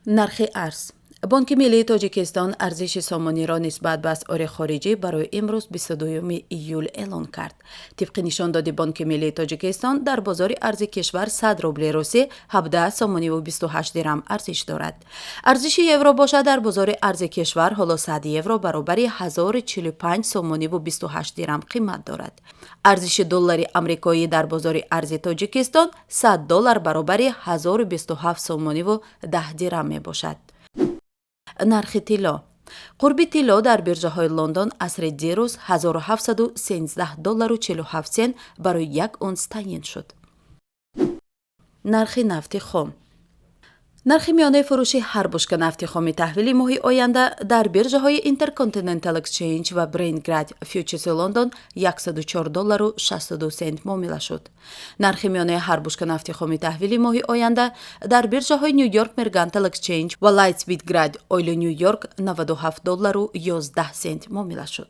Нархи арз. Бонки миллии Тоҷикистон арзиши сомониро нисбат ба асъори хориҷӣ барои имрӯз, 22 июл, эълон кард. Тибқи нишондоди Бонки миллии Тоҷикистон, дар бозори арзи кишвар 100 рубли русӣ 17 сомониву 28 дирам арзиш дорад. Арзиши евро бошад, дар бозори арзи кишвар ҳоло 100 евро баробари 1045 сомониву 28 дирам қимат дорад. Арзиши доллари амрикоӣ дар бозори арзи Тоҷикистон 100 доллар баробари 1027 сомониву 10 дирам мебошад. Нархи тилло. Қурби тилло дар биржаҳои Лондон асри дирӯз 1713 доллару 47 сент барои як унс таъйин шуд. Нархи нафти хом. Нархи миёнаи фурӯши ҳар бушка нафти хоми таҳвили моҳи оянда дар биржаҳои Intercontinental Exchange ва Brent Grade Futures Лондон 104 доллару 62 сент муомила шуд. Нархи миёнаи ҳар бушка нафти хоми таҳвили моҳи оянда дар биржаҳои New York Mercantile Exchange ва Light Sweet Crude Oil Нью Йорк 97 доллару 11 сент муомила шуд.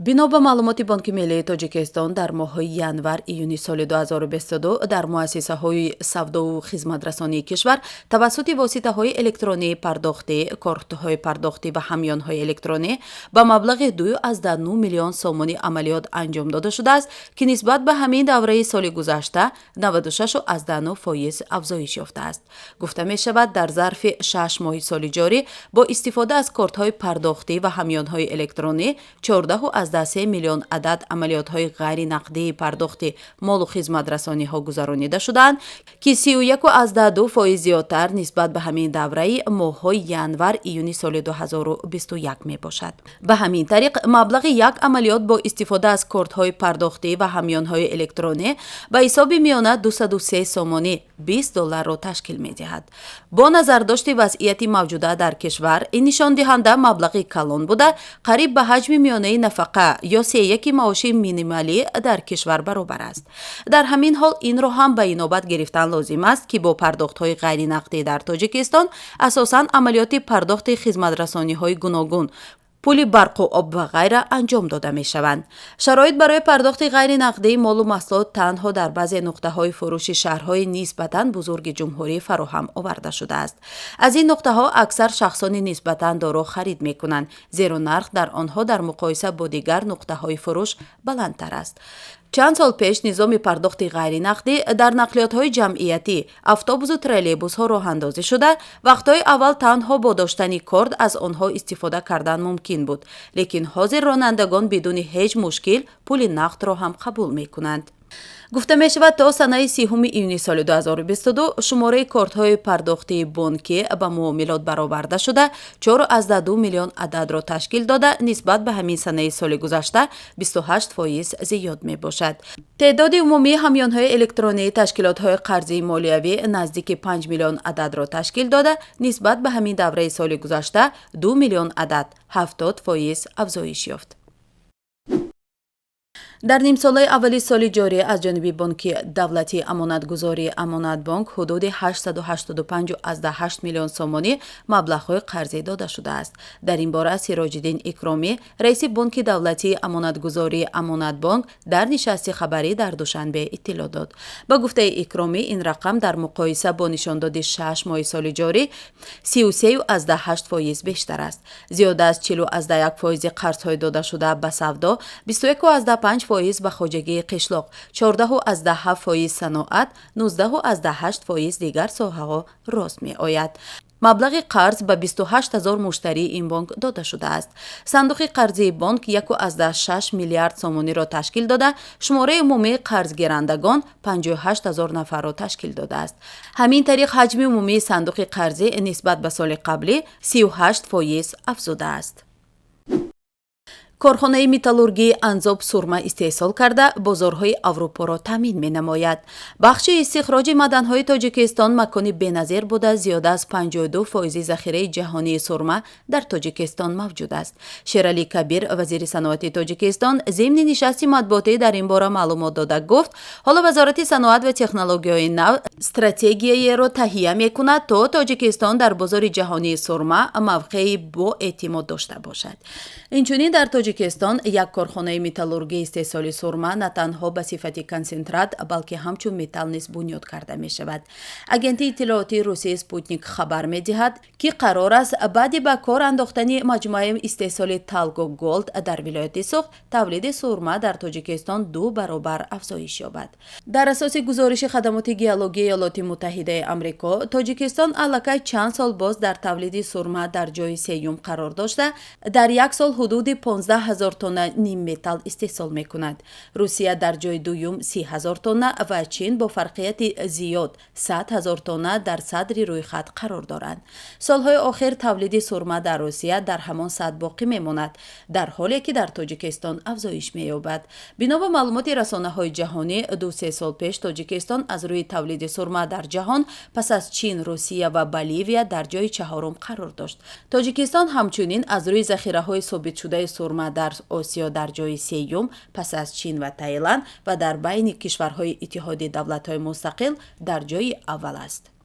Бино ба маълумоти Бонки миллии Тоҷикистон, дар моҳҳои январ июни соли 2022 дар муассисаҳои савдову хизматрасонии кишвар тавассути воситаҳои электронии пардохтӣ, кортҳои пардохтӣ ва ҳамёнҳои электронӣ ба маблағи 2,9 миллион сомонӣ амалиёт анҷом дода шудааст, ки нисбат ба ҳамин давраи соли гузашта 96,9% афзоиш ёфтааст. Гуфта мешавад, дар зарфи 6 моҳи соли ҷорӣ бо истифода аз кортҳои пардохтӣ ва ҳамёнҳои электронӣ 14,3 миллион адад амалиётҳои ғайринақдии пардохти молу хизматрасониҳо гузаронида шудаанд, ки 31,2% зиёдтар нисбат ба ҳамин давраи моҳҳои январ июни соли 2021 мебошад. Ба ҳамин тариқ, маблағи як амалиёт бо истифода аз кортҳои пардохтӣ ва ҳамёнҳои электронӣ ба ҳисоби миёна 203 сомонӣ, 20 долларро ташкил медиҳад. Бо назардошти вазъияти мавҷуда дар кишвар, ин нишондиҳанда маблағи калон буда, қариб ба ҳаҷми миёнаи нафақа ё сеяки маоши минималӣ дар кишвар баробар аст. Дар ҳамин ҳол, инро ҳам ба инобат гирифтан лозим аст, ки бо пардохтҳои ғайринақдӣ дар Тоҷикистон асосан амалиёти пардохти хизматрасониҳои гуногун, пули барқу об ва ғайра анҷом дода мешаванд. Шароит барои пардохти ғайринақдии молу маҳсулот танҳо дар баъзе нуқтаҳои фурӯши шаҳрҳои нисбатан бузурги ҷумҳурӣ фароҳам оварда шудааст. Аз ин нуқтаҳо аксар шахсони нисбатан доро харид мекунанд, зеро нарх дар онҳо дар муқоиса бо дигар нуқтаҳои фурӯш баландтар аст. Чанд сол пеш низоми пардохти ғайринақдӣ дар нақлиётҳои ҷамъиятӣ, автобусу троллейбусҳо роҳандозӣ шуда, вақтҳои аввал танҳо бо доштани корт аз онҳо истифода кардан мумкин буд, лекин ҳозир ронандагон бидуни ҳеҷ мушкил пули нақдро ҳам қабул мекунанд. Гуфта мешавад, то санаи 30 июни соли 2022 шумораи кортҳои пардохтии бонкӣ ба муомилот бароварда шуда 4,2 миллион ададро ташкил дода, нисбат ба ҳамин санаи соли гузашта 28% зиёд мебошад. Теъдоди умумии ҳамёнҳои электронии ташкилотҳои қарзии молиявӣ наздики 5 миллион ададро ташкил дода, нисбат ба ҳамин давраи соли гузашта 2 миллион адад, 70% афзоиш ёфт. Дар нимсолаи аввали соли ҷорӣ аз ҷониби Бонки давлатии амонатгузории Амонатбонк ҳудуди 885,8 миллион сомонӣ маблағҳои қарзӣ дода шудааст. Дар ин бора Сироҷиддин Икромӣ, раиси Бонки давлатии амонатгузории Амонатбонк, дар нишасти хабарӣ дар Душанбе иттилоъ дод. Ба гуфтаи Икромӣ, ин рақам дар муқоиса бо нишондоди 6 моҳи соли ҷорӣ 33,8% бештар аст. Зиёда аз 40,1 фоизи қарзҳои додашуда ба савдо, 21,5% ба хоҷагии қишлоқ, 14,7% саноат, 19,8% дигар соҳаҳо рост меояд. Маблағи қарз ба 28 ҳазор муштарии ин бонк дода шудааст. Сандуқи қарзии бонк 1,6 миллиард сомониро ташкил дода, шумораи умумии қарзгирандагон 58 ҳазор нафарро ташкил додааст. Ҳамин тариқ, ҳаҷми умумии сандуқи қарзӣ нисбат ба соли қаблӣ 38% афзудааст. Корхонаи металлургии Анзоб сурма истеҳсол карда, бозорҳои Аврупоро таъмин менамояд. Бахши истихроҷи маъданҳои Тоҷикистон макони беназир буда, зиёда аз 52 фоизи захираи ҷаҳонии сурма дар Тоҷикистон мавҷуд аст. Шералӣ Кабир, вазири саноати Тоҷикистон, зимни нишасти матбуотӣ дар ин бора маълумот дода гуфт, ҳоло Вазорати саноат ва технологияҳои нав стратегияеро таҳия мекунад, то Тоҷикистон дар бозори ҷаҳонии сурма мавқеи боэътимод дошта бошад. Инчунин дар Тоҷикистон Тоҷикистон як корхонаи металлургии истеҳсоли сурма на танҳо ба сифати консентрат, балки ҳамчун металл низ бунёд карда мешавад. Агентии иттилоотии Русияи «Спутник» хабар медиҳад, ки қарор аст баъди ба кор андохтани маҷмӯаи истеҳсоли «Талго Голд» дар вилояти Суғд тавлиди сурма дар Тоҷикистон ду баробар афзоиш ёбад. Дар асоси гузориши хадамоти геологии Иёлоти Муттаҳидаи Амрико, Тоҷикистон аллакай чанд сол боз дар тавлиди сурма дар ҷои сеюм қарор дошта, дар як сол ҳудуди 15 ҳазор тонна нимметалл истеҳсол мекунад. Русия дар ҷои дуюм 30 ҳазор тонна ва Чин бо фарқияти зиёд 100 ҳазор тонна дар садри рӯйхат қарор доранд. Солҳои охир тавлиди сурма дар Русия дар ҳамон сатҳ боқӣ мемонад, дар ҳоле ки дар Тоҷикистон афзоиш меёбад. Бино ба маълумоти расонаҳои ҷаҳонӣ, 2-3 сол пеш Тоҷикистон аз рӯи тавлиди сурма дар ҷаҳон пас аз Чин, Русия ва Боливия дар ҷои чаҳорум қарор дошт. Тоҷикистон ҳамчунин аз рӯи захираҳои собитшудаи сурма дар Осиё дар ҷои сеюм пас аз Чин ва Таиланд ва дар байни кишварҳои Иттиҳоди Давлатҳои Мустақил дар ҷои аввал аст.